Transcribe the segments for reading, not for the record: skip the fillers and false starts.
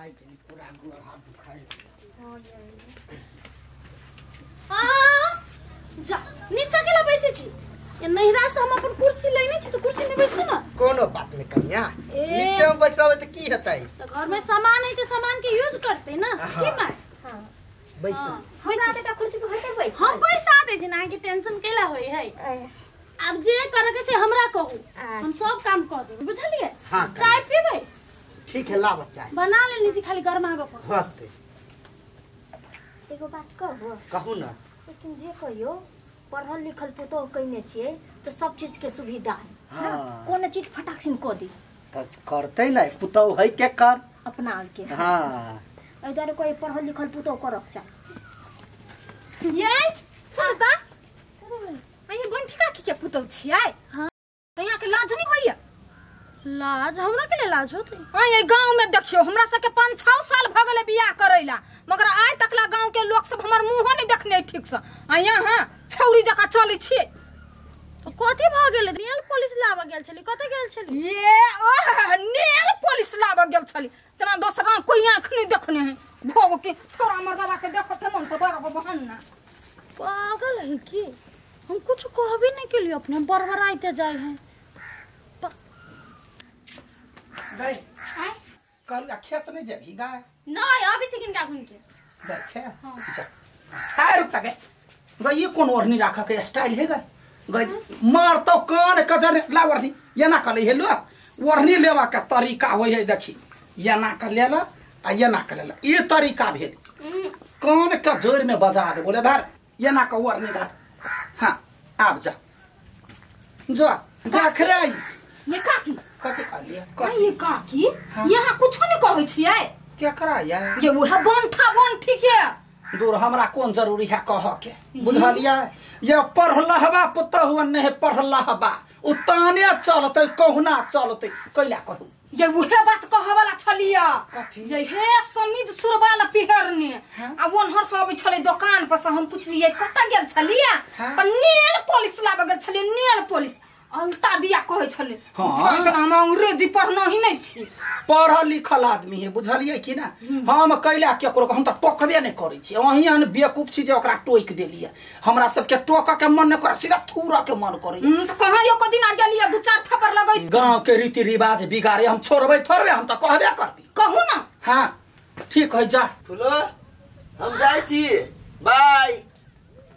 आइ के पूरा गोर हाथ दुखाइ। हां जा नीचा केला बैसे छी। ये नहिरा से हम अपन कुर्सी लेने छी त कुर्सी में बैसू ना। कोनो बात नहीं कन्या, नीचे में बैठबै त की हेतै? त घर में सामान है त सामान के यूज करते ना। की माय? हां बैसू। हमरा त कुर्सी पर हटे बैठ। हम पैसा दे छी ना, के टेंशन केला होई है। अब जे करे के से हमरा कहू, हम सब काम कर देब, बुझलिए? चाय पीबै? ठीक है, लाब चाय बना लेनी छी, खाली गरमाबे पर। होते एगो बात कहू? कहू ना। लेकिन जे कहियो पढ़ल लिखल पुतोह कइने छियै त सब चीज के सुविधा है। हां, कोनो चीज फटाक सिन क दी त करतै नै पुतोह है के कर अपना के। हां, एहि दुआरे कोई पढ़ल लिखल पुतोह करक चाही। ये सुनता अहीं बंठी काकी के पुतोह छियै? हां। त यहाँ के लाज नहीं होइया? लाज हमरा के लाज होतै? हां, ये गांव में देखियो हमरा सबके 5-6 साल भ गेलै बियाह करैला, मगर आइ तकला गांव के लोग सब हमर मुंहो नहीं देखने ठीक से। आ यहाँ छौरी जका चलै छियै। तो कथि भ गेलै? नेल पॉलिश लाबऽ गेल छली, कतऽ गेल छली? ये ओह नेल पॉलिश लाबऽ गेल छली, तना दोसरा कोई आंख नहीं देखने है। भोग के छोरा मर्दवा के देखत के मन त बड़ गो बहन ना। पागल है की? हम कुछ कहबे नहीं केलिए, अपने बड़बड़ाइते जाय है। गई कहलु खेत नहीं जेबही गाय? नहीं, अभी छी किनका घुन के जाइ छै। हां जा आ रुक तके गई, ये कोन ओढ़नी राख के स्टाइल है गई? गई मारतो कान के जने ला ओढ़नी एना कले हे लो। ओढ़नी लेवा के तरीका होय है, देखी एना के लेला आ एना के लेला, ई तरीका भेल। कान के जोर में बजा दे, बोले धर एना के ओढ़नी धर। हां आब जा जा देख रे। ये काकी कथि कहलिए? ये काकी यहाँ कुछ नहीं कहै छियै। क्या कराया ये उहे बंठा बंठी के दूर, हमरा कोन जरूरी है कह के, बुझलिए? ये पढ़लहबा पुतहु नहीं पढ़लहबा उताने चलतै कहुना चलतै, कैला कहू? ये उहे बात कह वाला छलिया। ये हे समीद सुरवाल पिहरने आ ओनहर से अबै छलै दोकान पर से, हम पुछलियै कतऽ गेल छलिया? त नेल पॉलिश लाबऽ गेल छलियै, नेल पॉलिश अलता दिया कहै छलै। हां, त हम अंग्रेजी पढ़ना ही नहीं छी, पढ़ल लिखल आदमी है, बुझलिए कि ना? हम कैला केकरो हम त टोकबे नहीं करै छी, अहीं एहन बेवकूफ छी जे ओकरा टोकि देलियै। हमरा सबके टोकऽ के मन नहीं करे, सीधा थूरऽ के मन करे। त कहाँ यो दिना गेलियै 2-4 थप्पड़ लगै। गांव के रीति रिवाज बिगाड़े हम छोड़बै थोड़बे, हम त कहबे करबी। कहू ना। हां ठीक है, जा फुलो हम जाइ छी, bye.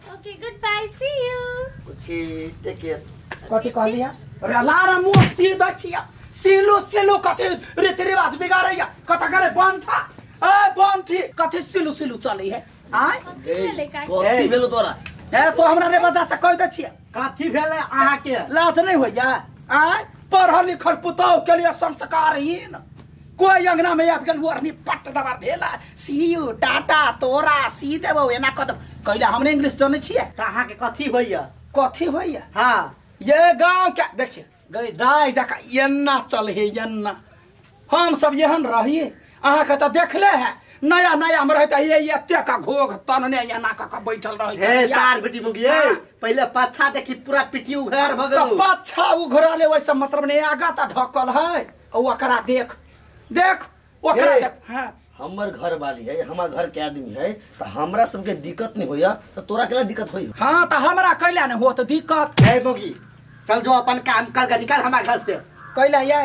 Okay, good bye, see you. Okay, take care. कथि कहलिया? अरे लारा मुंह सीधा छिया, सिलो सिलो कथि रीति रिवाज बिगाड़ैया, कथा करे बंठा ए बंठी कथि सिलू सिलू चलै है। आय कथि भेलो तोरा? ए तो हमरा रे बजा से कह दे छिया कथि भेलै अहाँ के? लाज नहीं होइया? आय पढ़ल लिखल पुतोह के लिए संस्कारहीन, कोई अंगना में आबि गेल ओढ़नी पट दबा देला, सी यू टाटा तोरा सी देबौ एना कह देबौ। कैला हमरे इंग्लिश जानै छियै? त अहाँ के कथि होइया? कथि होइया? हां, ये गांव के देखिए गई दाई जका एन्ना चल हे एन्ना, हम सब एहन रही। अहाँ के त देखले है नया नया में रहते ये एते का घोघ तनने एना क के बैठल रहै छै। ए तार बेटी मुगिए पहिले पाछा देखी पूरा पिटी उघार भ गेल। त पाछा उघरले ओइसे मतलब नहीं, आगा त ढकल है। ओकरा देख देख ओकरा देख। हां, हमर घर वाली है, हमार घर के आदमी है, त हमरा सबके दिक्कत नहीं होया त तोरा केला दिक्कत होई? हां, त हमरा कैला नहीं होत दिक्कत। ए मोगी चल जो अपन काम कर के निकल हमार घर से। कैला ये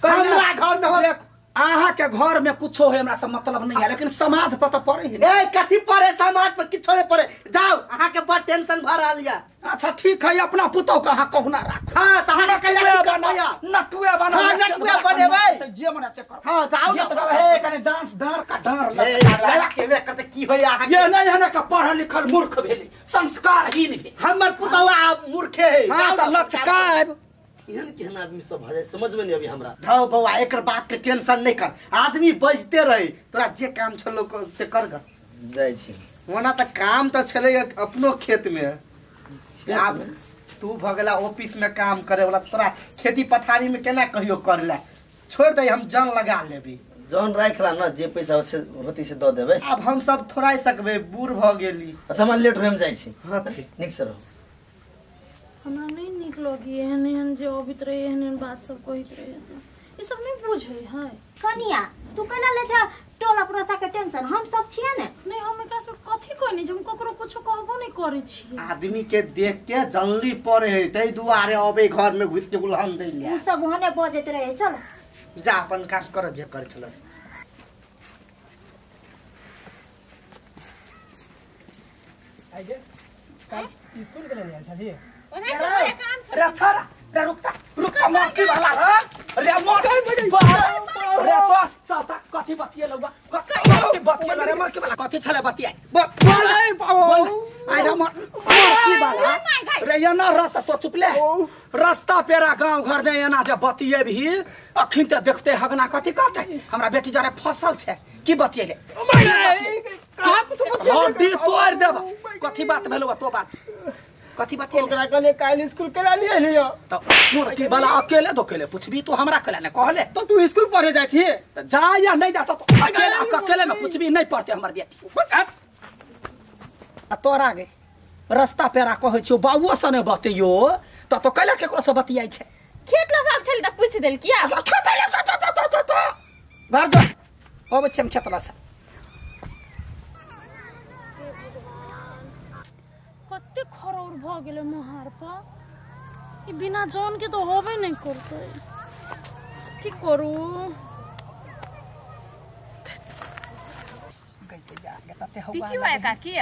हमरा घर में हो? देख अहाँ के घर में कुछो है हमरा से मतलब नहीं है, लेकिन समाज पर त पड़े है। ए कथि पड़े समाज पर? किछो नहीं पड़े, जाओ अहाँ के बड़ टेंशन भ रहल या। अच्छा ठीक है, अपना पुतोह के अहाँ कहुना राखू। हां, त अहाँ के कैला दिक्कत होया? नटुए बना, हां नटुए बनेबै त जे मने से कर। हां जाओ ना, हे कने डांस डार का डार लचका के वे करते की होया अहाँ के? ये नहीं है ना का पढ़ल लिखल मूर्ख भेलै, संस्कारहीन भेलै। हमर पुतोह मूर्खे है। हां त लचकाएब। एहन केहन आदमी सब भऽ जाए समझ में नहीं अभी हमरा। धौ बौआ एकर बात के टेंशन नहीं कर, आदमी बजते रहे, तोरा जे काम छलो से कर ग। जाइ छी। ओना त काम त छलै अपनो खेत में, आब तू भ गेला ऑफिस में काम करे वाला, तोरा खेती पथारी में केना कहियो करला? छोड़ दे, हम जन लगा लेबी। जन राखला ना, जे पैसा होतै से the देबै। आब हम सब थोड़ा सकबै, बूढ़ भ गेली। अच्छा हम लेट होम जाइ छी। हां नीक से रहो। हमरा नहीं नीक लगी एहन एहन जे अबैत रहे, एहन एहन बात सब कहैत रहे, ई सब नहीं बुझै है। कनिया तू केना ले जा टोला पड़ोसा के टेंशन हम सब छियै ने। नहीं हम एकरा से कथी कहनी जे हम ककरो कुछो कहबो नहीं करै छी। आदमी के देख के जनली पड़े है तै दुआरे अबे घर में घुस के उलहन दै ले। उ सब ओहने बजैत रहे। चल जा अपन काम कर जे कर छलस। आइगे काल स्कूल गेले नहीं छली ओने तो ओने काम छल। रे छोरा रे रुकता रुकता मस्ती वाला रे मोर रे तो चलता कथि बतिए लगवा कथि बतिए रे मर के वाला कथि छले बतिए बोल I रे मर की वाला रे एना रास्ता तो चुप ले रास्ता पेरा गांव घर में एना जे बतिए भी अखिन ते देखते हगना कथि कहते हमरा बेटी जरे फसल छे की बतिए ले कहां कुछ बतिए हड्डी तोड़ देब कथि बात भेलो तो बात कथि बतिए ओकरा कहले काल स्कूल केला लिए लियो त मुर्गी वाला अकेले दोकेले पुछबी तू हमरा केला ने कहले त तू स्कूल पढ़े जाय छी त जा या नहीं जा त अकेला अकेले में पुछबी नहीं पड़ते हमर बेटी। आ तोरा गे रास्ता पेरा कहै छियो बाबुओ सने बतियो त तो कैला केकरो से बतियाई छै खेत ल सब छली त पूछ देल किया खेत ल त घर जा अबै छी हम खेत ल से। कते खरौर भ गेलै मोहार पर ई बिना जान के तो होबे नहीं करते। की करू देखियो है काकी।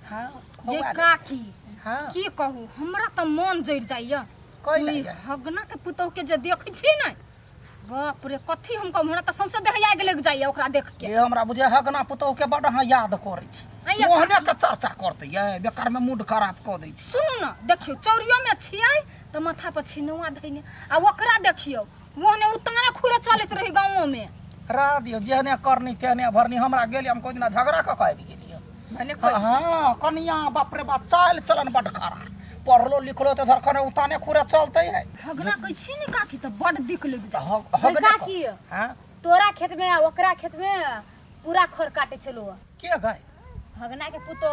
हां ये काकी हां की कहू हमरा त मन जरि जाइया कोई हगना के पुतौ के जे देखै छी ने बाप रे कथी हम कहू हमरा त संसद देख आगि लग जाइया ओकरा देख के। ये हमरा बुझे हगना पुतौ के बड अहाँ याद करै छी ओहने के चर्चा करते ये बेकार में मूड खराब क दै छी। सुनू न देखियो चौरियो में छियै त माथा पर छिनौआ धइने आ ओकरा देखियो ओहने उताने खुरे चलैत रही गांवो में रा दियो जेहने करनी तेहने भरनी हमरा गेली हम कोई दिना झगड़ा क के आबि गेलियो भने हां कनिया बाप रे बाप चाल चलन बड खराब पढ़लो लिखलो त धरखने उताने खुरे चलते है। हगना कहै छी ने काकी त बड दिक लग जा हगना काकी। हां तोरा खेत में आ ओकरा खेत में पूरा खर काटे छलो के गए हगना के पुतो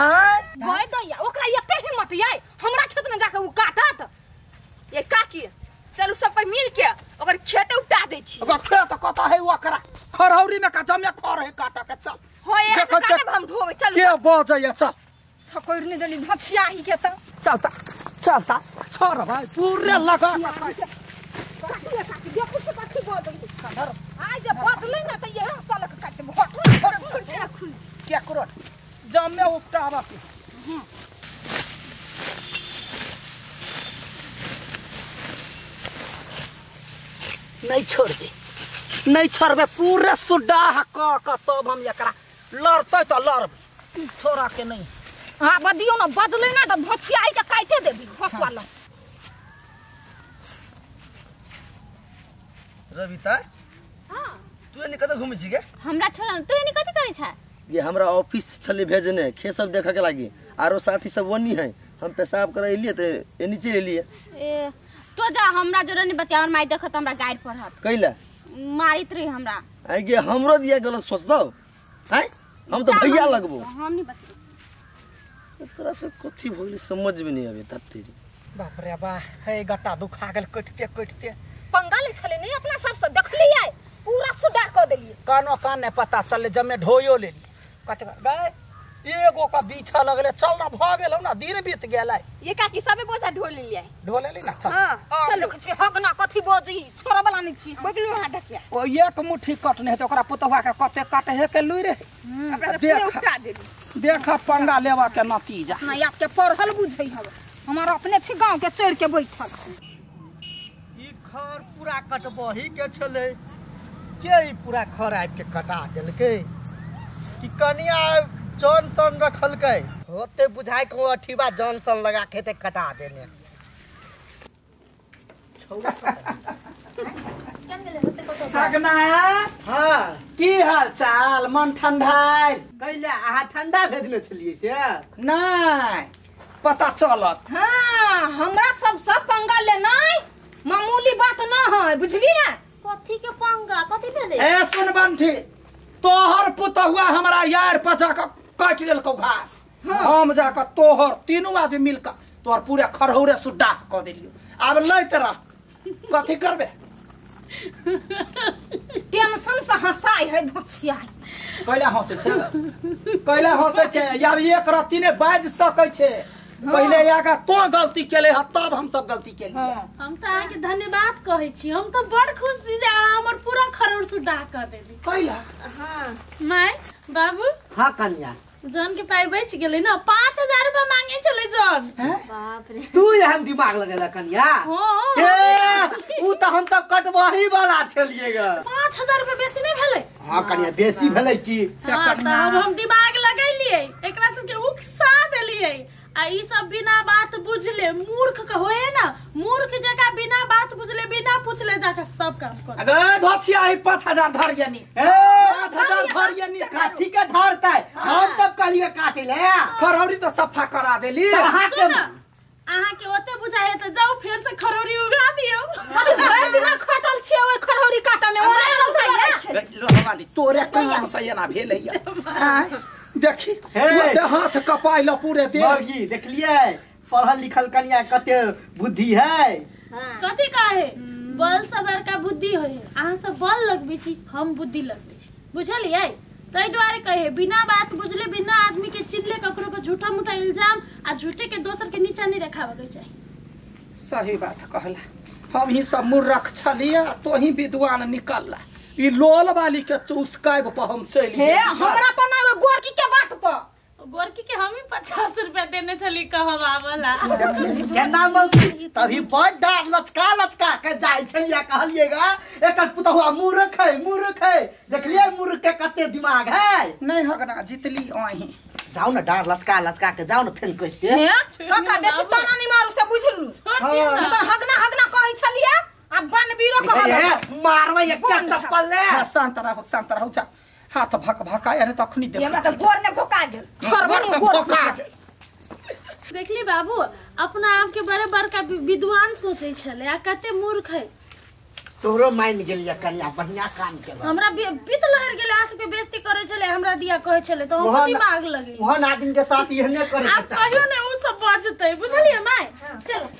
आय गए दैया ओकरा एते हिम्मत यै हमरा खेत में जाके उ काटत। ये काकी चलू सब कोई मिल के ओकर खेत उपटा दै छी। ओकर खेत कत है ओकरा खरौरी में का जमे खर है काट के चल होय ऐसे काटे हम ढोबे चल के बजैया चल छकैर नै देली धछियाही के त चलता चलता छोड़ भाई पूरे लगा काकी काकी देखू से कथी बजै आइ जे बजलै न त ये सालक काटे भट क्या करो जमे उपटावा के नहीं छोड़बे नहीं छोड़बे पूरे सुडाह क क तब हम एकरा लड़तै त लड़बे छोड़ा के नहीं। हां बदियो न बजलै न त धछियाही के काटे देबी हसवा ल। रविता हां तू एने कत घुमै छी गे? हमरा छोड़ तू एने कथि करै छ? ये हमरा ऑफिस छले भेजने खेत सब देखे के लागी आरो साथी सब वनी है हम पेशाब करे एलिए त एनी चल एलिए। ए तो जा हमरा जोरे नहीं बतिया और माई देखत हमरा गाइड पढ़त कैला मारित रही हमरा। आइ गे हमरो दिया गलत सोच दो हैं हम तो भैया लगबो हम नहीं बतिया तोरा से कथि भइल समझ में नहीं आबे तब तेरी। बाप रे बा हे गट्टा दुखा गेल कटते कटते पंगा ले छले नहीं अपना सब से देखलिए पूरा सुडा क देलिए कानो कान ने पता चलले जमे ढोयो लेली कते बे एगो का बीछा लगले चल ना भ गेल ना दिन बीत गेलै। ये काकी सबे बोझा ढो लेलिए ढो लेली ना चल। हां चल देखै छी हगना कथि बजी छोरा वाला नहीं छी बगलू हां ढकिया ओ एक मुट्ठी कटने हेतै ओकरा पुतहुआ के कते काटे हे के लुइ रे अपना से पूरे उपटा देली। देख पंगा लेवा के नतीजा ना आपके पढ़ल बुझै हव हमार अपने छी गांव के चढ़ के बैठल ई खर पूरा कटबही के छले के ई पूरा खर आबि के कटा देलकै कि कनिया जॉनसन रखलकै होते बुझाय को अठीबा जॉनसन लगा के ते कटा देने। हगना हां की हाल चाल मन ठंडाइल कैला अहाँ ठंडा भेजने छलियै से नहीं पता चलत। हां हमरा सब सब पंगा लेनाइ मामूली बात न है बुझलिए। कथी के पंगा कथी भेलै? ए सुन बंठी तोहर पुतहुआ हमरा यार पर जाके काटि लेलकौ घास। हम जाके तोहर तीनू आदमी मिलके तोहर पूरा खरहौरे सुड्डा क देलियो। आब लैत रह कथी करबे टेंशन से हंसा हँसाइ है धोछियाइ कैला हँसै छै कैला हँसै छै यार एक रत्ती ने बाजि सकै छै पहिले आगा तो गलती केले ह तब हम सब गलती केलियै। हम त अहाँ के धन्यवाद कहै छी, हम त बड़ खुश छी जे अहाँ हमर पूरा खरोड़ सुडा क देली। कैला हां my बाबू। हां कन्या जौन के पाई बच गेलै ना 5000 रुपया मांगे छलै जौन। बाप रे तू एहन दिमाग लगेला कन्या। हां ए उ त हम सब कटबही वाला छलियै ग। 5000 रुपया बेसी नै भेलै? हां कन्या बेसी भेलै की। हां त हम दिमाग लगैलियै एकरा सबके उकसा देलियै आ ई सब बिना बात बुझले मूर्ख के होए ना मूर्ख जका बिना बात बुझले बिना पूछले जाके सब काम कर। अरे धोछिया ई 5000 धर यानी 5000 धर यानी कथी के धरतै हम सब कहलिए काटे ले खरौरी त सफा करा देली। अहाँ के ओते बुझाए त जाऊ फेर से खरौरी उगा दियो। भरि दिना खटल छियै ओइ खरौरी काटे में ओना बुझाइए लोहवाली तोरे काम से एना भेलैया। देखी ओते हाथ कपाइल पूरे देह। मौगी देखलिए पढ़ल लिखल कन्या कते बुद्धि है। कथी कहे बल से बड़का बुद्धि होय है। अहाँ सब बल लगबै छी हम बुद्धि लगबै छी बुझलियै। ताहि दुआरे कहे बिना बात बुझले बिना आदमी के चिन्हले ककरो पर झूठा मूठा इल्जाम आ झूठे के दोसर के नीचा नहीं देखावे के चाही। सही बात कहला हम ही सब मूर्ख छलियै तो ही विद्वान निकलला। ई लोल वाली के चुसकाइब पर हम चलि हे हमरा पर ना गोरकी के बात पर गोरकी के हम ही 50 रुपया देने छली कहब आवला केना मौगी तभी बड़ डार लचका लचका के जाय छलिया कहलिएगा एकर पुतहुआ मूर्ख है मूर्ख है। देखलिए मूर्ख के कते दिमाग है। नहीं हगना जितली अहीं जाओ ना डार लचका लचका के जाओ ना फेल कहते हे काका बेसी ताना नहीं मारू से बुझलु त हगना हगना कहै छलिया आ बनबीरो कहल मारबै एकटा चप्पल ले। हां शांत रहो शांत रहो जा हाथ भक भका यानी तखनी देख हमरा त गोर ने भोका गेल छोड़बो ने गोर भोका गेल। देखली बाबू अपना आप के बड़े बड़का विद्वान सोचे छले आ कते मूर्ख है। तोरो मान गेलिया कन्या बढ़िया काम केला। हमरा बीत लहर गेल आस पे बेइज्जती करे छले हमरा दिया कहे छले त हम दिमाग लगे ओहन आदमी के साथ एहने करे के चाही। आप कहियो ने उ सब बजतै बुझलियै my. चलो।